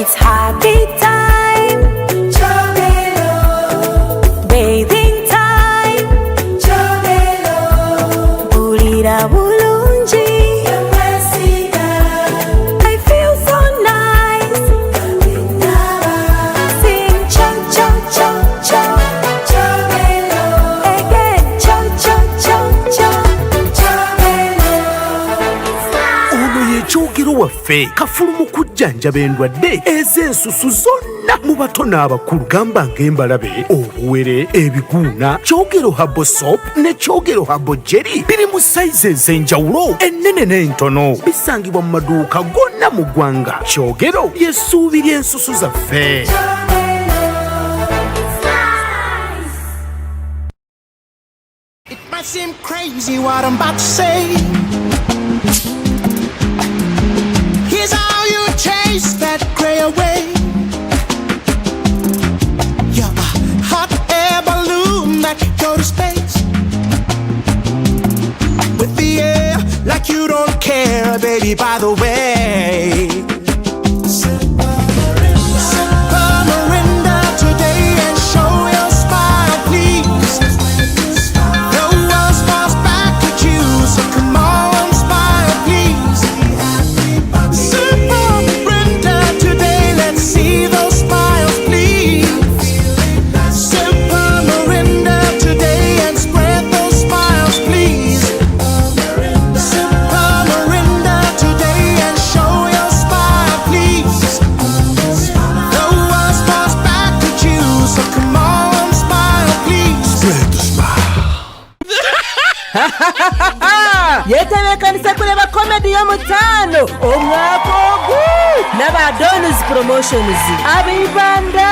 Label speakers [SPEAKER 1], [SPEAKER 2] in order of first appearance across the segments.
[SPEAKER 1] It's happy time, bathing time, mpurira burungi, I feel so nice, sing cho cho cho cho, again cho cho cho cho.
[SPEAKER 2] Ono ye Kyogero waffe kafulu mu kujjanjaba endwadde ez'ensusu zonna mu bato n'abakulu gamba ng'embalabe, obuwere, ebiguuna. Kyogero Herbal Soap ne Kyogero Herbal Jelly biri mu sayizi ez'enjawulo ennene n'entono. Bisangibwa mu maduuka gonna mu ggwanga. Kyogero ly'essuubi ly'ensusu zaffe.
[SPEAKER 3] It might seem crazy what I'm about to say. Here's how you chase that gray away. You're a hot air balloon that could go to space. With the air like you don't care, baby, by the way. Sip a Mirinda today and show your smile, please. No one smiles back at you, so come on, smile, please. Sip a Mirinda today, let's see those smiles, please. Sip a Mirinda today and spread those smiles, please. Sip a Mirinda today and show your smile, please. No one smiles back at you, so come on, smile, please.
[SPEAKER 2] Spread the smile.
[SPEAKER 4] Yetebeekanise kureeba komedi y'omutaano omwaka ogu n'aba Don's Promotions ab'eibanda.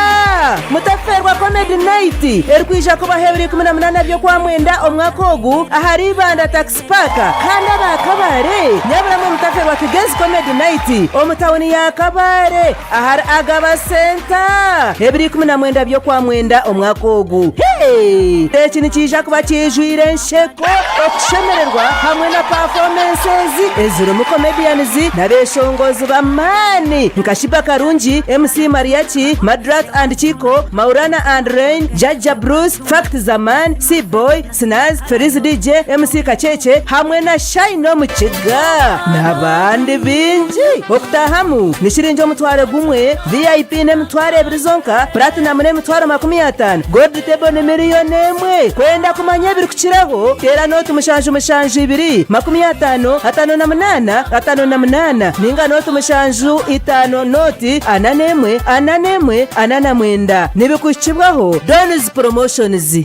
[SPEAKER 4] Mutafeerwa Comedy Night erikwija kubaho ebiro 18 by'Okwamwenda omwaka ogu ahari Ibanda Taxi Park kandi aba Kabale nyabura mutafeerwa Kigezi Comedy Night omu tauni ya Kabale ahari Agaba Center ebiro 19 by'Okwamwenda omwaka ogu. Hey! Eki nikiija kuba kiijwire ensheko, okushemererwa hamwe na performances ezirimu comedians n'abeshongozi b'amaani nka Sheebah Karungi, MC Mariachi, Madrat and Chiko, Maulana and Reign, Jajja Bruce, Fact Zaman, C-Boy, Snaz, Feliz DJ, MC Kacheche hamwe na Shine Omukiga n'abandi baingi. Okutaahamu ni shiringi omutwaro gumwe, VIP n'emitwaro ebiri zonka, Platinum n'emitwaro 50, Gold Table ni miriyoni emwe. Kwenda kumanya ebirikukiraho, teera nooti 772 50 58 58 ninga nooti 7 5 0 41 41 49. Nibikuhikibwaho Don's Promotions.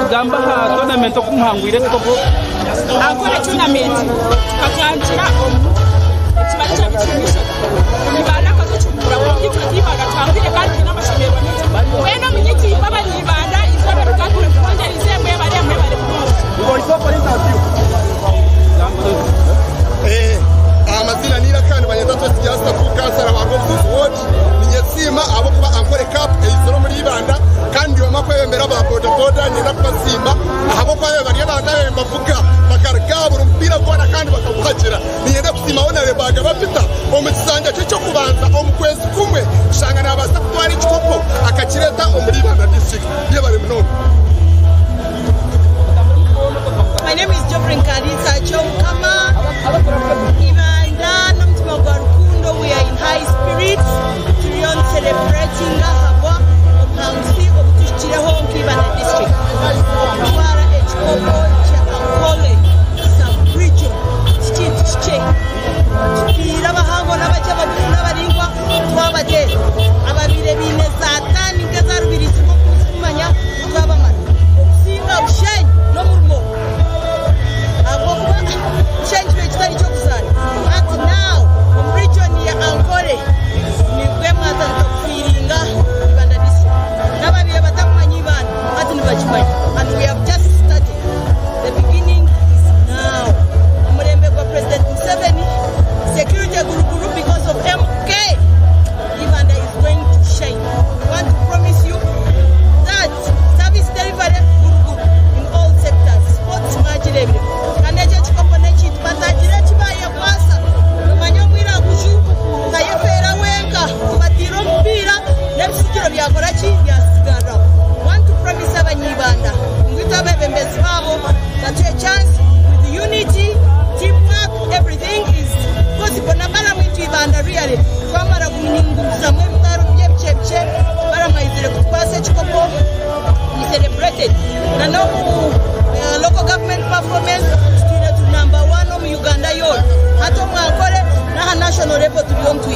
[SPEAKER 5] Tugamba aha tournament oku muhangwire ekikopo.
[SPEAKER 6] Ankole tournament tukatangira omu ekibanja kya Bikinisho omu Ibanda akatucungura kwonka itwe t'Ibanda tuhangwire kandi twine amashemererwa maingi. Mbwenu omunyiti b'abanyibanda eizooba rikakura tukongyerize mwebare mwebare munonga.
[SPEAKER 7] Amazina ni Iraka nibanyeta Twesigye Asitafu kansara wa Rwobusisi ward. Ninyesiima ahabw'okuba Ankole Cup eizire omuri Ibanda kandi ndi omwe kwebembera aba boda boda niinyenda kubasiima ahabw'okuba babaire bari abantu ababaire nibavuga bakaruga aha buri mupiira gwona kandi bakaguhagira. Niinyenda kusiima Honore Bagaba Peter omu kisanja kye ky'okubanza omu kwezi kumwe kushanga naabaasa kutwara ekikopo akakireeta omuri Ibanda district. Yebare munonga.
[SPEAKER 8] My name is Geoffrey Nkarisa Kyomukama. Ibanda n'omutima gwa rukundo we are in high spirits turiyo nitucelebratinga ahabwa obuhanguzi obu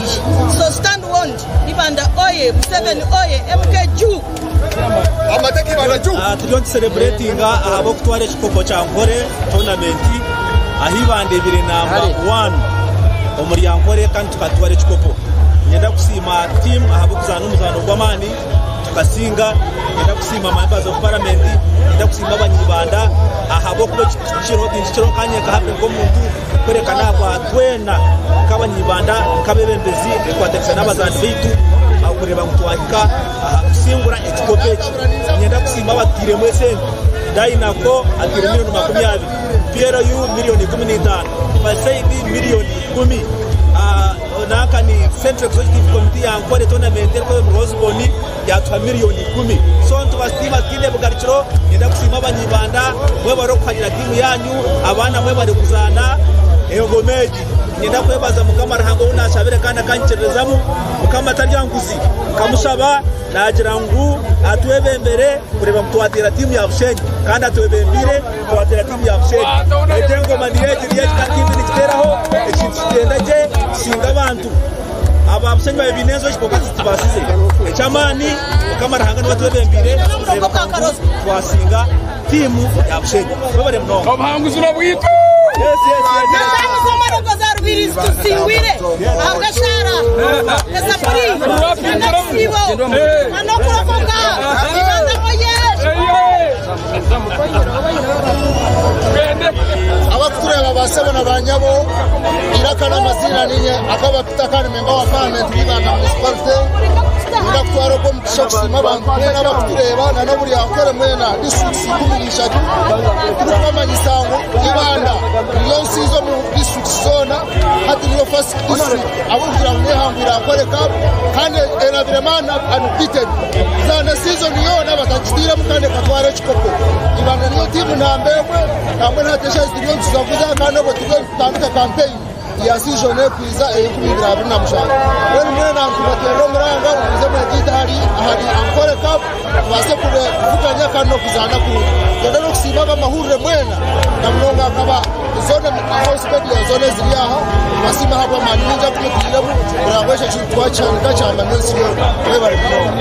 [SPEAKER 8] erikwija. So stand warned, Ibanda oye, Museveni oye, MK juu!
[SPEAKER 7] Amateka Ibanda juu!
[SPEAKER 9] Turiyo nitusereburetinga ahabw'okutwara ekikopo kya Nkore tournament ahu Ibanda ebaire namba wani omuri Ankore kandi tukatwara ekikopo. Niinyenda kusiima tiimu ahabw'okuzaana omuzaano gw'amaani tukasinga. Niinyenda kusiima members of parliament, niinyenda kusiima abanyibanda ahabw'okuba eki tikiriho tinkikiriho nkanye nka Happy nk'omuntu kureka n'ahabwa twena nk'abanyibanda nk'abeebembezi tukwatanisa n'abazaani baitu okureeba ngu twahika aha kusingura ekikopo eki. Niinyenda kusiima abatuteiremu esente, Dainako ataire milioni 20, PLU milioni 15, Paceid milioni 10, nanka ni Central Executive Committee ya Ankole tournament erikuba omuri Osborne yatuha milioni 10. So nitubasiima tutaine bugarukiro. Niinyenda kusiima abanyibanda mwebare okuhagira tiimu yaanyu, abaana mwebare kuzaana engoma egi. Niinyenda kwebaza Mukama Ruhanga ou naashabire kandi akanyikiririzamu. Mukama tarya nguzi. Nkamushaba naagira ngu atwebembere kureeba ngu twateera tiimu ya Bushenyi kandi atwebembeire twateera tiimu ya Bushenyi. Egyo engoma niyo egi niyo egi kandi tiimu nikiteeraho ekintu kigyenda gye kisinga abantu. Aba Bushenyi baabaire baine enjoki kwonka titubaasize. Eky'amaani Mukama Ruhanga niwe atwebembeire kureeba ngu twasinga tiimu ya Bushenyi. Mwebare munonga.
[SPEAKER 5] Obuhanguzi n'obwaitu!
[SPEAKER 9] Yes, yes, yes, yes.
[SPEAKER 8] Natandisa omuringo za Rubirizi tusingwire ahabw'eshaara, esapuri, n'ekisiibo n'okurokoka. Ibanda oye!
[SPEAKER 7] Abakutureeba ba sebo na ba nyabo, eiraka n'amaziina niinye Akaba Peter kandi memba wa paramenti w'Ibanda Municipality. Niinyenda kutwara ogu omugisha kusiima abantu mwena abakutureeba na n'oburi Ankole mwena disiturikiti 13 turikubamanyisa ngu Ibanda niyo nsinzi omu disiturikiti zoona hati niyo first district ahabw'okugira ngu nehangwire Ankole Cup kandi erabiremu unbeaten zaana season yoona batagitiiremu kandi ekatwara ekikopo. Ibanda niyo tiimu namba emwe nambwenu hati eshaaha ezi turiyo nituzaguza kandi obwo turiyo nitutandika campaign ya season ekwiza ey'enkumi ibiri abiri na mushanju. Mbwenu mwena nitubateerera omuranga ngu mwize mwegaite ahari ahari Ankole Cup tubaase kuvuganya kandi n'okuzaana kurungi. Twende n'okusiima ab'amahurire mwena na munonga nkaba zoona house media zoona eziri aha nibasiima ahabw'amaani maingi agu mutairemu kureba ngu ekyo kintu twakihanika kyamanywa ensi yoona. Mwebare munonga.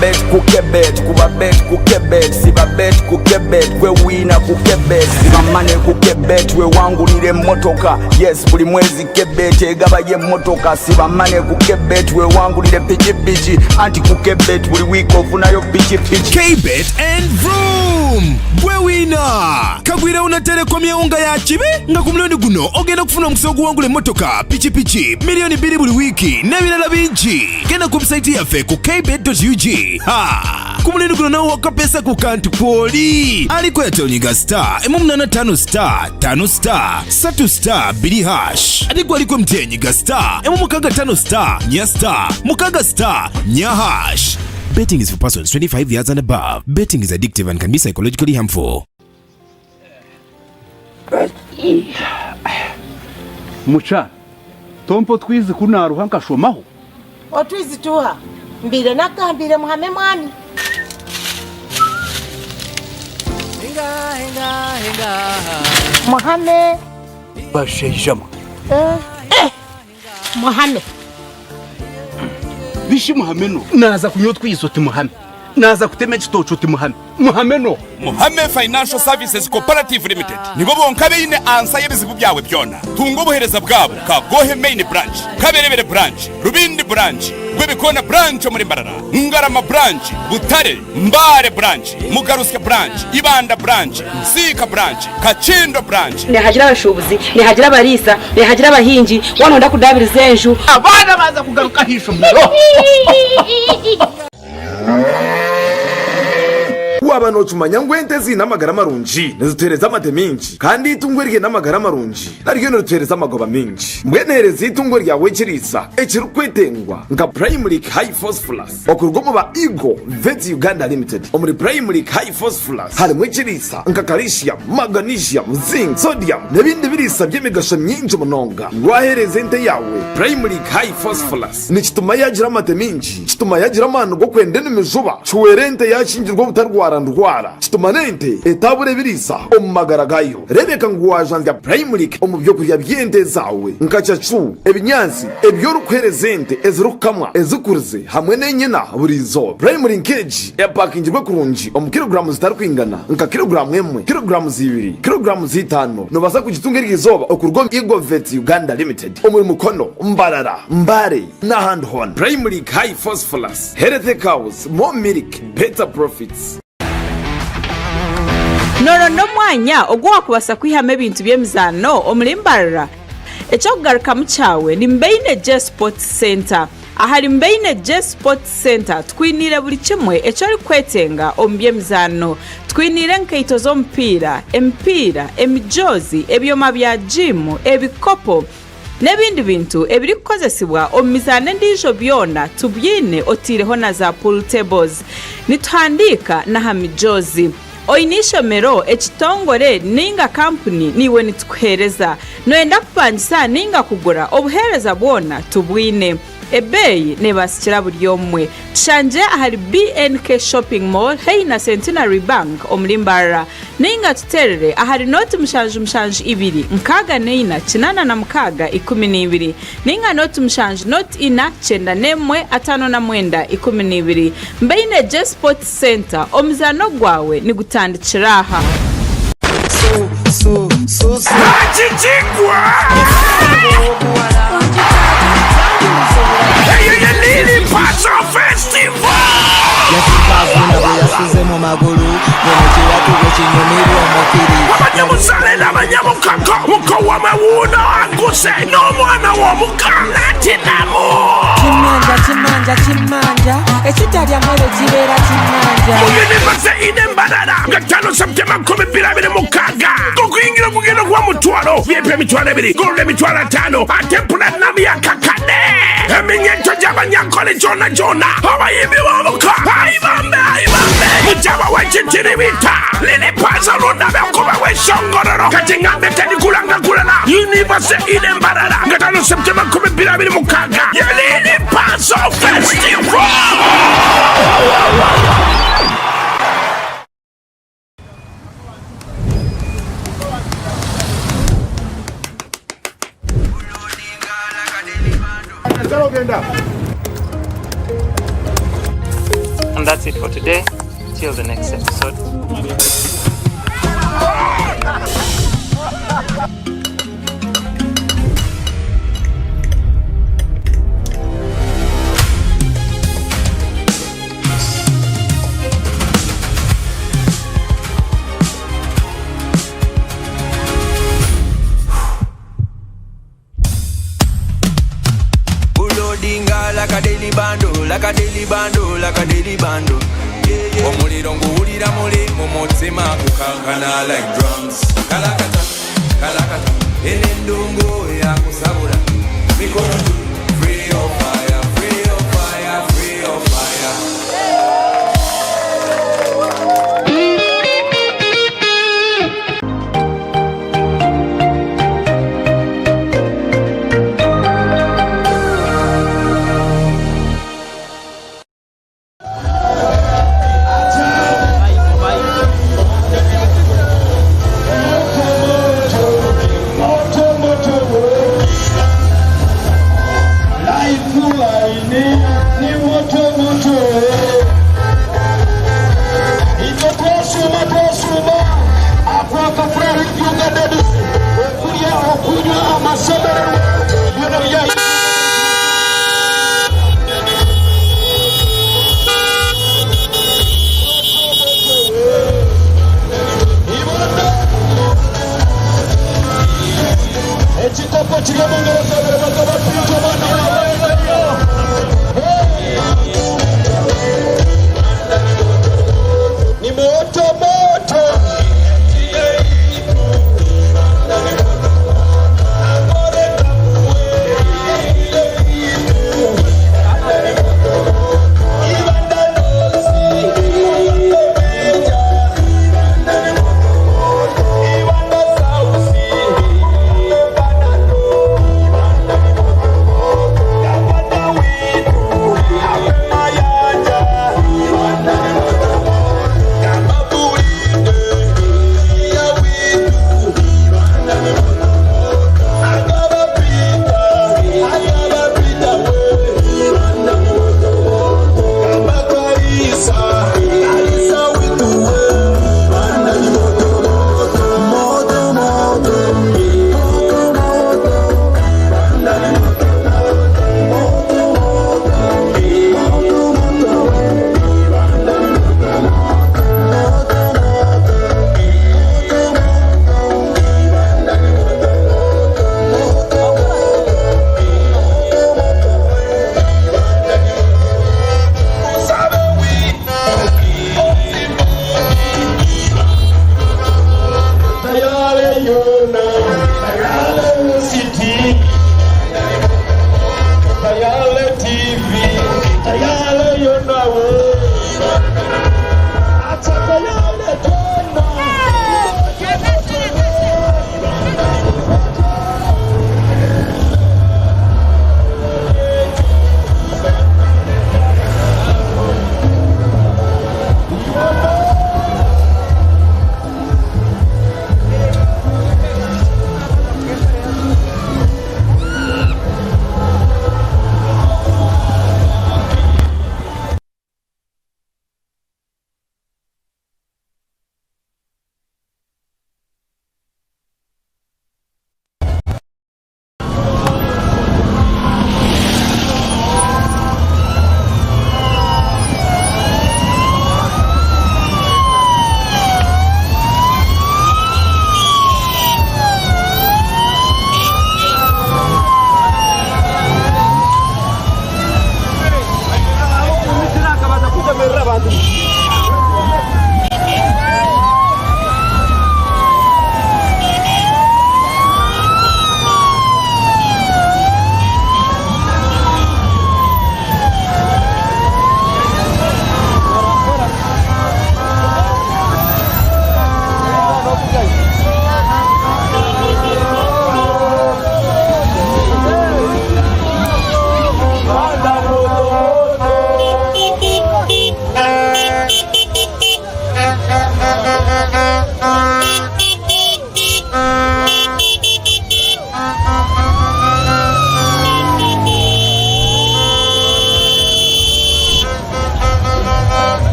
[SPEAKER 10] bet ku kebet kuba bet ku kebet siba bet ku kebet gwe wiina ku kebet siba mane ku kebet wewangulira emmotoka yes buli mwezi kebet egabayo emmotoka siba mane ku kebet wewangulire pikipiki anti ku kebet buli wiiki ofunayo pikipiki
[SPEAKER 11] Kbet and Vroom! Gwe wiina! Kagwirewo na Telecom y'ewunga ya kibi nga ku mulundi guno ogenda kufuna omukisa oguwangula emmotoka, pikipiki, miliyoni bbiri buli wiiki n'ebirala bingi. Genda ku website yaffe ku kbet.ug. Ha! Ku mulundi guno nawe wakapesa ku kantu kwoli. Aliko Airtel nyiga star emu munana tano star tano star satu star bbiri hash. Ate gwe aliko MTN nyiga star emu mukaga tano star nya star mukaga star nya hash. Betting is for persons 25 years and above. Betting is addictive and can be psychologically harmful.
[SPEAKER 5] Mukyara, tompa otwizi ku naaruha nkashomaho?
[SPEAKER 8] Otwizi tuuha? Mbaire nakugambiire muhame mwami. Muhame.
[SPEAKER 5] Bashaija mwe.
[SPEAKER 8] Eh, muhame.
[SPEAKER 5] Bishi muhame no. Naaza kunywa otwizi oti muhame. Naaza kutema ekitookye oti muhame. Muhame no.
[SPEAKER 12] Muhame Financial Services Cooperative Limited nibo bonka baine ansa y'ebizibu byawe byona. Tunga obuheereza bwabo Kagohe Main Branch, Kaberebere Branch, Rubindi Branch, Rwebikoona Branch omuri Mbarara, Ngarama Branch, Butare, Mbale Branch, Mugarusya Branch, Ibanda Branch, Nsiika Branch, Kakindo Branch.
[SPEAKER 13] Nihagira abashuubuzi, nihagira abariisa, nihagira abahingi, waaba nooyenda kudaabiriza enju.
[SPEAKER 5] Abaana baaza kugaruka aha ishomero.
[SPEAKER 14] Waaba nookimanya ngu ente eziine amagara marungi nizituheereza amate maingi, kandi eitungo eriine amagara marungi naryo nirituheereza amagoba maingi. Mbwenu heereza eitungo ryawe ekiriisa ekirikwetengwa nka Primelic High Phosphorus okuruga omu ba Eagle Vet Uganda Limited. Omuri Primelic High Phosphorus harimu ekiriisa nka calcium, magnesium, zinc, sodium n'ebindi biriisa by'emigasho mingi munonga. Waaheereza ente yaawe Primelic High Phosphorus, Nikituma yaagira amate maingi, kituma yaagira amaani g'okwenda enimi juba, kihwera ente yaakingirwa obutarwara ndwara, kituma n'ente etaabura ebiriisa omu magara gaayo. Reebeka ngu waajwanzya Primulic omu by'okurya by'ente zaawe nka cacu, ebinyaatsi ebi orikuheereza ente ezirikukamwa, ezikurize hamwe n'enyina buri izooba. Primulic egi epakingirwe kurungi omu kiroguraamu zitarikwingana nka kiroguraamu emwe, kiroguraamu ibiri, kiroguraamu itaano. Noobaasa kugitunga eryo izooba okuruga omu Eagle Vet Uganda Limited omuri Mukono. Mbarara, Mbale n'ahandi hoona. Prime Lick High Phosphorus, Healthy Cows, More Milk, Better Profits.
[SPEAKER 15] Nooronda omwanya ogu waakubaasa kwihamu ebintu by'emizaano omuri Mbarara? Eky'okugarukamu kyawe ni Mbaine J Sports Centre. Ahari Mbaine J Sports Centre twiniire buri kimwe eki orikwetenga omu by'emizaano. Twiniire enkaito z'omupiira, emipiira, emijoozi, ebyoma bya jiimu, ebikopo, N'ebindi bintu ebirikukozesibwa omu mizaano endiijo byona tubyine otaireho na za pool tables. Nituhandiika n'aha mijoozi. Oine eishomero, ekitongore nainga kampuni naiwe nitukuheereza. Nooyenda kupangisa nainga kugura, obuheereza bwona tubwine. Ebeeyi neebaasikira buri omwe. Tushangye ahari BNK Shopping Mall haihi na Centenary Bank omuri Mbarara. Nainga tuteerere ahari nooti 772 64 86 12 nainga nooti 7 nooti 4 91 59 12. Mbaine Gye Sports Centre, omuzaano gwawe nigutandikira aha.
[SPEAKER 2] Nakigigwa! Eyo ye Lili Paso Festival! Abanyabuzaale n'abanyabukako mukowama wuuno aguse n'omwana w'omuka Natinamu!
[SPEAKER 16] Kimanja kimanja kimanja ekitalya mmere kibeera kimanja.
[SPEAKER 2] Mu University in Mbarara nga 5 September 2026 okuyingira okugenda okuba mutwalo vip emitwalo ebiri gold emitwalo ataano ate platinum yakakane eminyeto gy'abanyankole gyona gyona abayimbi b'omuka ayibambe ayibambe mujaba w'ekitiribita lilipaza lundabe okuba w'eshongororo kati ngambe tedikulanga kulala University in Mbarara nga 5 September 2026 ye Lilipazo Festival.
[SPEAKER 17] And that's it for today. Till the next episode.
[SPEAKER 18] Bulodinga like a daily bando, like a daily bando, like a daily bando. Omuliro nguwulira muli mu mutima gukankana like drums. Kalakata, kalakata, eno endongo yakusabula. Mikono juu, free your fire, free your fire, free your fire.
[SPEAKER 19] Ekikopo kiri omu ngaro zaabwe.